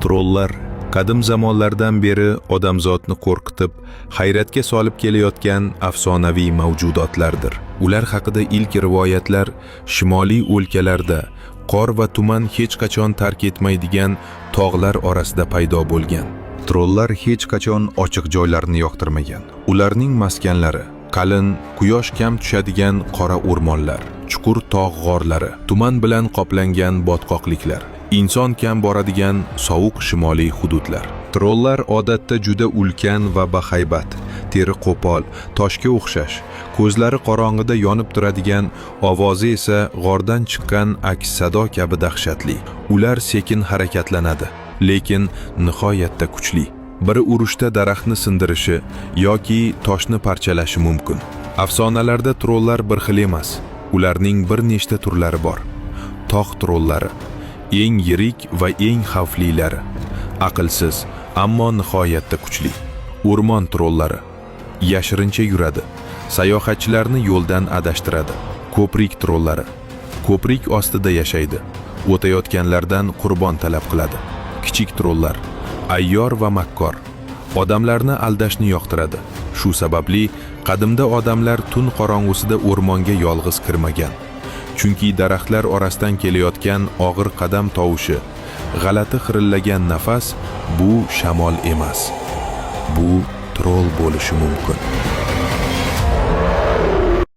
Trollar qadim zamonlardan beri odamzodni qo'rqitib, hayratga solib kelayotgan afsonaviy mavjudotlardir. Ular haqida ilk rivoyatlar shimoliy o'lkalarda qor va tuman hech qachon tark etmaydigan tog'lar orasida paydo bo'lgan. Trollar hech qachon ochiq joylarni yoqtirmagan. Ularning maskanlari qalin, quyosh kam tushadigan qora o'rmonlar, chuqur tog' g'orlari, tuman bilan qoplangan botqoqliklar, inson kam boradigan sovuq shimoliy hududlar. Trollar odatda juda ulkan va bahaybat, teri qo'pol, toshga o'xshash, ko'zlari qorong'ida yonib turadigan, ovozi esa g'ordan chiqqan aks sado kabi dahshatli. Ular sekin harakatlanadi, lekin nihoyatda kuchli. Biri urushda daraxtni sindirishi yoki toshni parchalashi mumkin. Afsonalarda trollar bir xil emas. Ularning bir nechta turlari bor. Tog' trollari eng yirik va eng xavflilari. Aqlsiz, ammo nihoyatda kuchli. O'rmon trollari yashirincha yuradi, sayohatchilarni yo'ldan adashtiradi. Ko'prik trollari ko'prik ostida yashaydi, o'tayotganlardan qurbon talab qiladi. Kichik trollar ayyor va makkor, odamlarni aldashni yoqtiradi. Shu sababli qadimda odamlar tun qorong'usida o'rmonga yolg'iz kirmagan. Chunki daraxtlar orasidan kelayotgan og'ir qadam tovushi, g'alati xirillagan nafas bu shamol emas. Bu troll bo'lishi mumkin.